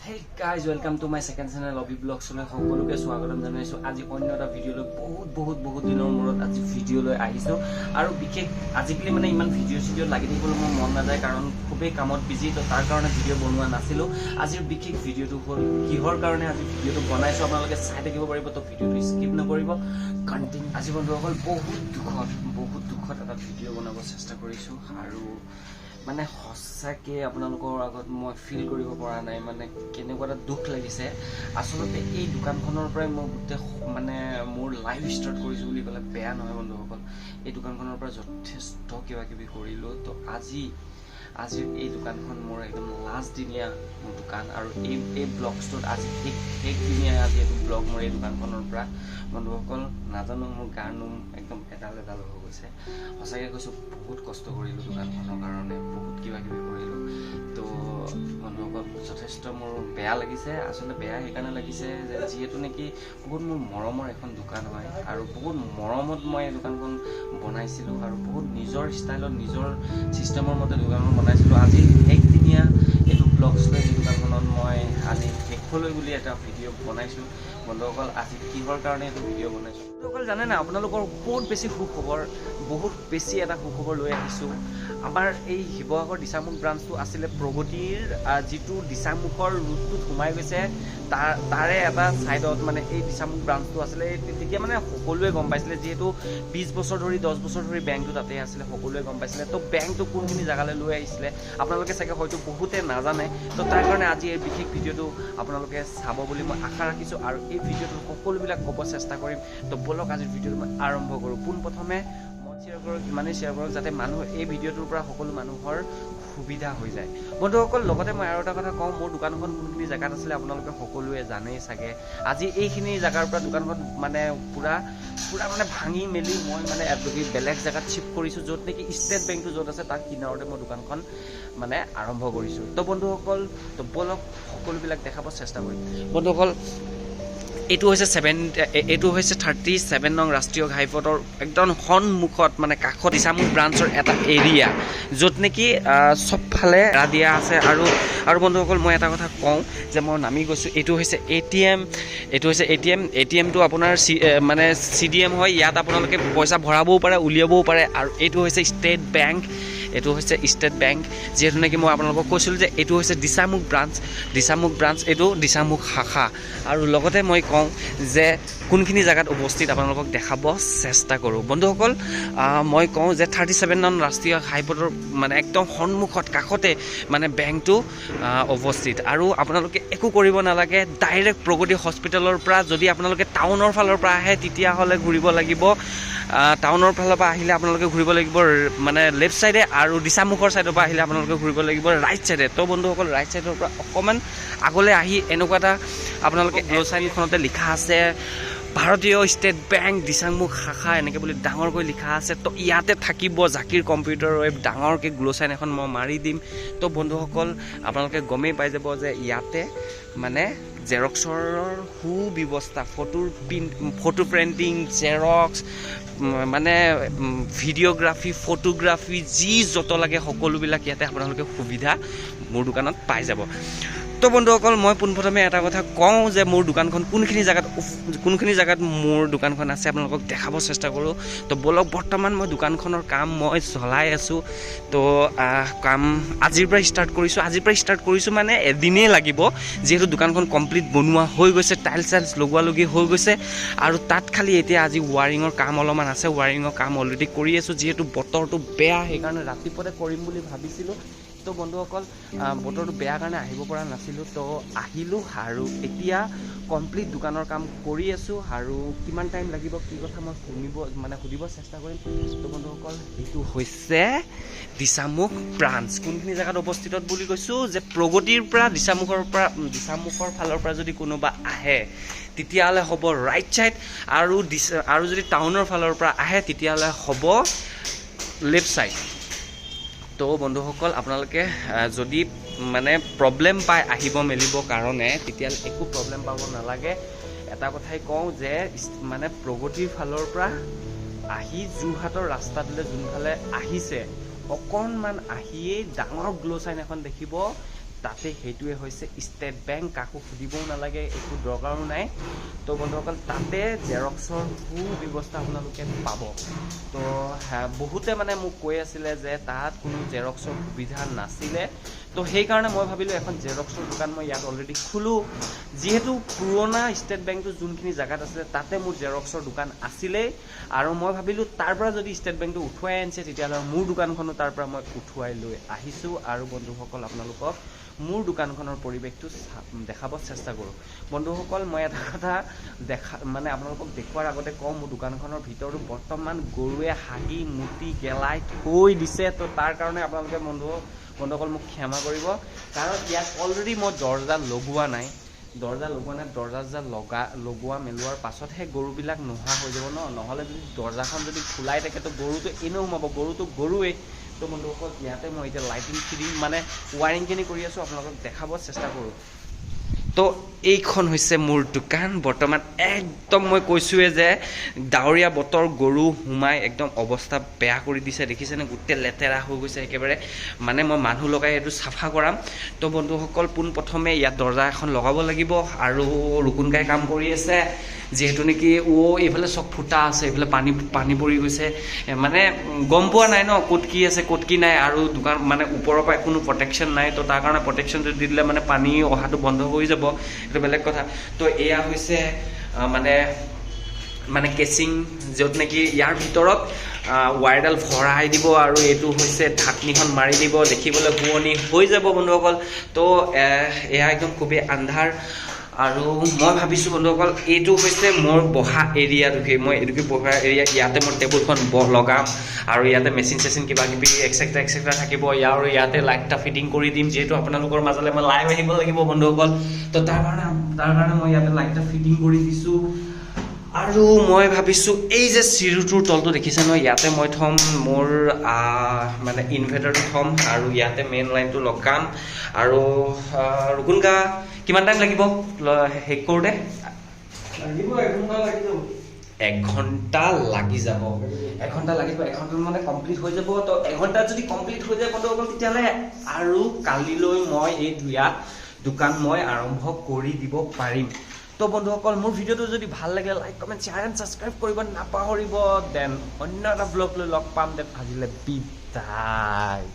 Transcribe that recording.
Hey guys, welcome to my second channel অভি ব্লগছলৈ সকলোকে স্বাগতম জনাইছোঁ। আজি অন্য এটা ভিডিঅ' লৈ বহুত বহুত বহুত দিনৰ মূৰত আজি ভিডিঅ' লৈ আহিছোঁ। আৰু বিশেষ আজিকালি মানে ইমান ভিডিঅ' চিডিঅ' লাগি থাকিবলৈ মোৰ মন নাযায়, কাৰণ খুবেই কামত বিজি। তো তাৰ কাৰণে ভিডিঅ' বনোৱা নাছিলোঁ। আজিৰ বিশেষ ভিডিঅ'টো হ'ল, কিহৰ কাৰণে আজি ভিডিঅ'টো বনাইছোঁ, আপোনালোকে চাই থাকিব পাৰিব। তো ভিডিঅ'টো স্কিপ নকৰিব, কণ্টিনিউ। আজি বন্ধুসকল, বহুত দুখত, বহুত দুখত এটা ভিডিঅ' বনাব চেষ্টা কৰিছোঁ। আৰু মানে সঁচাকৈ আপোনালোকৰ আগত মই ফিল কৰিব পৰা নাই, মানে কেনেকুৱা এটা দুখ লাগিছে। আচলতে এই দোকানখনৰ পৰাই মই গোটেই মানে মোৰ লাইফ ষ্টাৰ্ট কৰিছোঁ বুলি ক'লে বেয়া নহয়। বন্ধুসকল, এই দোকানখনৰ পৰা যথেষ্ট কিবা কিবি কৰিলোঁ। তো আজিৰ এই দোকানখন মোৰ একদম লাষ্ট দিনীয়া মোৰ দোকান। আৰু এই ব্লগছটোত আজি শেষ দিনীয়া আজি এইটো ব্লগ মোৰ এই দোকানখনৰ পৰা। বন্ধুসকল, নাজানো, মোৰ গাৰ নোম একদম এডাল এডাল হৈ গৈছে। সঁচাকৈ কৈছোঁ, বহুত কষ্ট কৰিলোঁ দোকানখনৰ কাৰণে, বহুত কিবা কিবি কৰিলোঁ। তো বন্ধুসকল, যথেষ্ট মোৰ বেয়া লাগিছে। আচলতে বেয়া সেইকাৰণে লাগিছে যে যিহেতু নেকি বহুত মোৰ মৰমৰ এখন দোকান হয় আৰু বহুত মৰমত মই এই দোকানখন বনাইছিলোঁ আৰু বহুত নিজৰ ষ্টাইলত, নিজৰ ছিষ্টেমৰ মতে দোকানখন বনাইছিলোঁ। আজি শেষদিনীয়া এইটো ব্লগছ লৈ এই দোকানখনত মই আজি শেষলৈ বুলি এটা ভিডিঅ' বনাইছোঁ। বন্ধুসকল, আজি কিহৰ কাৰণে এইটো ভিডিঅ' বনাইছোঁ? বন্ধুসকল, জানে না, আপোনালোকৰ বহুত বেছি সুখবৰ, বহুত বেছি এটা সুখবৰ লৈ আহিছোঁ। আমাৰ এই শিৱসাগৰ দিচাংমুখ ব্ৰাঞ্চটো আছিলে প্ৰগতিৰ যিটো দিচাংমুখৰ ৰুটটোত সোমাই গৈছে, তাৰে এটা ছাইডত মানে এই দিচাংমুখ ব্ৰাঞ্চটো আছিলে। তেতিয়া মানে সকলোৱে গম পাইছিলে, যিহেতু 20 বছৰ ধৰি, 10 বছৰ ধৰি বেংকটো তাতেই আছিলে, সকলোৱে গম পাইছিলে। তো বেংকটো কোনখিনি জেগালৈ লৈ আহিছিলে, আপোনালোকে চাগে হয়তো বহুতে নাজানে। তো তাৰ কাৰণে আজি এই বিশেষ ভিডিঅ'টো আপোনালোকে চাব বুলি মই আশা ৰাখিছোঁ আৰু এই ভিডিঅ'টোত সকলোবিলাক ক'ব চেষ্টা কৰিম। তো ব'লক, আজিৰ ভিডিঅ'টো মই আৰম্ভ কৰোঁ। পোনপ্ৰথমে মই শ্বেয়াৰ কৰক, ইমানেই শ্বেয়াৰ কৰক যাতে মানুহ এই ভিডিঅ'টোৰ পৰা সকলো মানুহৰ সুবিধা হৈ যায়। বন্ধুসকল, লগতে মই আৰু এটা কথা কওঁ, মোৰ দোকানখন কোনখিনি জেগাত আছিলে আপোনালোকে সকলোৱে জানেই চাগে। আজি এইখিনি জেগাৰ পৰা দোকানখন মানে পূৰা পূৰা মানে ভাঙি মেলি মই মানে বেলেগ জেগাত শ্বিফ্ট কৰিছোঁ, য'ত নেকি ষ্টেট বেংকটো য'ত আছে, তাৰ কিনাৰতে মই দোকানখন মানে আৰম্ভ কৰিছোঁ। তো বন্ধুসকল, তো ব'লক, সকলোবিলাক দেখাব চেষ্টা কৰিম। বন্ধুসকল, এইটো হৈছে 37 নং ৰাষ্ট্ৰীয় ঘাইপথৰ একদম সন্মুখত, মানে কাষত দিচাংমুখ ব্ৰাঞ্চৰ এটা এৰিয়া, য'ত নেকি চবফালে এৰা দিয়া আছে। আৰু বন্ধুসকল, মই এটা কথা কওঁ যে মই নামি গৈছোঁ। এইটো হৈছে এটিএম, এইটো হৈছে এটিএম। এটিএমটো আপোনাৰ মানে চিডিএম হয়। ইয়াত আপোনালোকে পইচা ভৰাবও পাৰে, উলিয়াবও পাৰে। আৰু এইটো হৈছে ষ্টেট বেংক, এইটো হৈছে ষ্টেট বেংক। যিহেতু নেকি মই আপোনালোকক কৈছিলোঁ যে এইটো হৈছে দিচাংমুখ ব্ৰাঞ্চ, দিচাংমুখ ব্ৰাঞ্চ, এইটো দিচাংমুখ শাখা। আৰু লগতে মই কওঁ যে কোনখিনি জেগাত উপস্থিত, আপোনালোকক দেখাব চেষ্টা কৰোঁ। বন্ধুসকল, মই কওঁ যে 37 নং ৰাষ্ট্ৰীয় ঘাইপথৰ মানে একদম সন্মুখত, কাষতে মানে বেংকটো অৱস্থিত। আৰু আপোনালোকে একো কৰিব নালাগে, ডাইৰেক্ট প্ৰগতি হস্পিটেলৰ পৰা যদি আপোনালোকে টাউনৰ ফালৰ পৰা আহে, তেতিয়াহ'লে ঘূৰিব লাগিব, টাউনৰ ফালৰ পৰা আহিলে আপোনালোকে ঘূৰিব লাগিব মানে লেফ্ট ছাইডে আৰু দিচাংমুখৰ ছাইডৰ পৰা আহিলে আপোনালোকে ঘূৰিব লাগিব ৰাইট ছাইডে। তো বন্ধুসকল, ৰাইট ছাইডৰ পৰা অকণমান আগলৈ আহি এনেকুৱা এটা আপোনালোকে গ্ল' চাইনখনতে লিখা আছে, ভাৰতীয় ষ্টেট বেংক দিচাংমুখ শাখা, এনেকৈ বুলি ডাঙৰকৈ লিখা আছে। তো ইয়াতে থাকিব জাকিৰ কম্পিউটাৰ ৱেব, ডাঙৰকৈ গ্ল' চাইন এখন মই মাৰি দিম। তো বন্ধুসকল, আপোনালোকে গমেই পাই যাব যে ইয়াতে মানে জেৰক্সৰ সু-ব্যৱস্থা, ফটোৰ প্ৰিণ্ট, ফটো প্ৰিণ্টিং, জেৰক্স, মানে ভিডিঅ'গ্ৰাফী, ফটোগ্ৰাফী, যি য'ত লাগে সকলোবিলাক ইয়াতে আপোনালোকে সুবিধা মোৰ দোকানত পাই যাব। তো বন্ধুসকল, মই পোনপ্ৰথমে এটা কথা কওঁ যে মোৰ দোকানখন কোনখিনি জেগাত মোৰ দোকানখন আছে, আপোনালোকক দেখাব চেষ্টা কৰোঁ। তো ব'লক, বৰ্তমান মই দোকানখনৰ কাম মই চলাই আছোঁ। তো কাম আজিৰ পৰা ষ্টাৰ্ট কৰিছোঁ। আজিৰ পৰা ষ্টাৰ্ট কৰিছোঁ মানে এদিনেই লাগিব, যিহেতু দোকানখন কমপ্লিট বনোৱা হৈ গৈছে, টাইলছ চাইলছ লগোৱা লগি হৈ গৈছে আৰু তাত খালি এতিয়া আজি ৱাৰিঙৰ কাম অলপমান আছে। ৱাৰিঙৰ কাম অলৰেডি কৰি আছোঁ। যিহেতু বতৰটো বেয়া, সেইকাৰণে ৰাতিপুৱাতে কৰিম বুলি ভাবিছিলোঁ। তো বন্ধুসকল, বতৰটো বেয়া কাৰণে আহিব পৰা নাছিলোঁ। তো আহিলোঁ আৰু এতিয়া কমপ্লিট দোকানৰ কাম কৰি আছোঁ। আৰু কিমান টাইম লাগিব, কি কথা, মই শুনিব মানে সুধিব চেষ্টা কৰিম। তো বন্ধুসকল, এইটো হৈছে দিচাংমুখ ব্ৰাঞ্চ। কোনখিনি জেগাত অৱস্থিত বুলি কৈছোঁ যে প্ৰগতিৰ পৰা, দিচাংমুখৰ পৰা, দিচাংমুখৰ ফালৰ পৰা যদি কোনোবা আহে, তেতিয়াহ'লে হ'ব ৰাইট ছাইড আৰু যদি টাউনৰ ফালৰ পৰা আহে, তেতিয়াহ'লে হ'ব লেফ্ট ছাইড। তো বন্ধুসকল, আপোনালোকে যদি মানে প্ৰব্লেম পায় আহিব মেলিব কাৰণে, তেতিয়াহ'লে একো প্ৰব্লেম পাব নালাগে। এটা কথাই কওঁ যে মানে প্ৰগতিৰ ফালৰ পৰা আহি যোৰহাটৰ ৰাস্তাটোলৈ যোনফালে আহিছে, অকণমান আহিয়েই ডাঙৰ গ্ল' চাইন এখন দেখিব। তাতে সেইটোৱে হৈছে ষ্টেট বেংক। কাকো সুধিবও নালাগে, একো দৰকাৰো নাই। তো বন্ধুসকল, তাতে জেৰক্সৰ সু ব্যৱস্থা আপোনালোকে পাব। তো বহুতে মানে মোক কৈ আছিলে যে তাত কোনো জেৰক্সৰ সুবিধা নাছিলে। তো সেইকাৰণে মই ভাবিলোঁ এখন জেৰক্সৰ দোকান মই ইয়াত অলৰেডি খোলোঁ। যিহেতু পুৰণা ষ্টেট বেংকটো যোনখিনি জেগাত আছিলে, তাতে মোৰ জেৰক্সৰ দোকান আছিলেই আৰু মই ভাবিলোঁ তাৰ পৰা যদি ষ্টেট বেংকটো উঠুৱাই আনিছে, তেতিয়াহ'লে মোৰ দোকানখনো তাৰ পৰা মই উঠুৱাই লৈ আহিছোঁ। আৰু বন্ধুসকল, আপোনালোকক মোৰ দোকানখনৰ পৰিৱেশটো দেখাব চেষ্টা কৰোঁ। বন্ধুসকল, মই এটা কথা দেখা মানে আপোনালোকক দেখুওৱাৰ আগতে কওঁ, মোৰ দোকানখনৰ ভিতৰতো বৰ্তমান গৰুৱে হাগি মুতি গেলাই থৈ দিছে। তো তাৰ কাৰণে আপোনালোকে বন্ধুসকল মোক ক্ষমা কৰিব, কাৰণ ইয়াত অলৰেডি মই দৰ্জা লগোৱা নাই। দৰ্জা লগোৱা নাই। দৰ্জা চৰ্জা লগোৱা মেলোৱাৰ পাছতহে গৰুবিলাক নোহোৱা হৈ যাব ন। নহ'লে যদি দৰ্জাখন যদি খোলাই থাকে, তো গৰুটো এনেও সোমাব, গৰুটো গৰুৱেই। তো বন্ধুসকল, ইয়াতে মই এতিয়া লাইটিং ফিটিং মানে ৱায়াৰিংখিনি কৰি আছোঁ, আপোনালোকক দেখাব চেষ্টা কৰোঁ। তো এইখন হৈছে মোৰ দোকান। বৰ্তমান একদম মই কৈছোঁৱে যে ডাৱৰীয়া বতৰ, গৰু সোমাই একদম অৱস্থা বেয়া কৰি দিছে। দেখিছেনে, গোটেই লেতেৰা হৈ গৈছে একেবাৰে। মানে মই মানুহ লগাই এইটো চাফা কৰাম। তো বন্ধুসকল, পোনপ্ৰথমে ইয়াত দৰ্জা এখন লগাব লাগিব আৰু ৰুকুনকাই কাম কৰি আছে। যিহেতু নেকি এইফালে চব ফুটা আছে, এইফালে পানী পানী পৰি গৈছে। মানে গম পোৱা নাই ন ক'ত কি আছে, ক'ত কি নাই। আৰু দোকান মানে ওপৰৰ পৰা কোনো প্ৰটেকশ্যন নাই। তো তাৰ কাৰণে প্ৰটেকশ্যনটো দি দিলে মানে পানী অহাটো বন্ধ হৈ যাব, এইটো বেলেগ কথা। তো এয়া হৈছে মানে মানে কেচিং, য'ত নেকি ইয়াৰ ভিতৰত ৱায়াৰডাল ভৰাই দিব আৰু এইটো হৈছে ঢাকনিখন মাৰি দিব, দেখিবলৈ শুৱনি হৈ যাব বন্ধুসকল। তো এয়া একদম খুবেই আন্ধাৰ আৰু মই ভাবিছোঁ বন্ধুসকল, এইটো হৈছে মোৰ বহা এৰিয়াটোকে, মই এইটোকে বহা এৰিয়া। ইয়াতে মোৰ টেবুলখন লগাম আৰু ইয়াতে মেচিন চেচিন কিবা কিবি এক্সেট্ৰা এক্সেট্ৰা থাকিব ইয়াৰ। আৰু ইয়াতে লাইট এটা ফিটিং কৰি দিম, যিহেতু আপোনালোকৰ মাজলৈ মই লাইভ আহিব লাগিব বন্ধুসকল। তো তাৰ কাৰণে মই ইয়াতে লাইট এটা ফিটিং কৰি দিছোঁ। আৰু মই ভাবিছোঁ, এই যে চিৰিটোৰ তলটো দেখিছে নহয়, ইয়াতে মই থ'ম মোৰ মানে ইনভাৰ্টাৰটো থ'ম আৰু ইয়াতে মেইন লাইনটো লগাম। আৰু ৰুকুনকা, কিমান টাইম লাগিব শেষ কৰোঁতে? লাগিব, এঘণ্টা লাগি যাব। এঘণ্টা লাগি যাব, এঘণ্টা লাগিব। এঘণ্টা মানে কমপ্লিট হৈ যাব। তো এঘণ্টাত যদি কমপ্লিট হৈ যায় বন্ধুসকল, তেতিয়াহ'লে আৰু কালিলৈ মই এই ইয়াত দোকান মই আৰম্ভ কৰি দিব পাৰিম। তো বন্ধুসকল, মোৰ ভিডিঅ'টো যদি ভাল লাগিলে like, comment, share and subscribe কৰিব নাপাহৰিব। Then অন্য এটা ব্লগ লৈ লগ পাম। Then আজিলৈ বিদায়।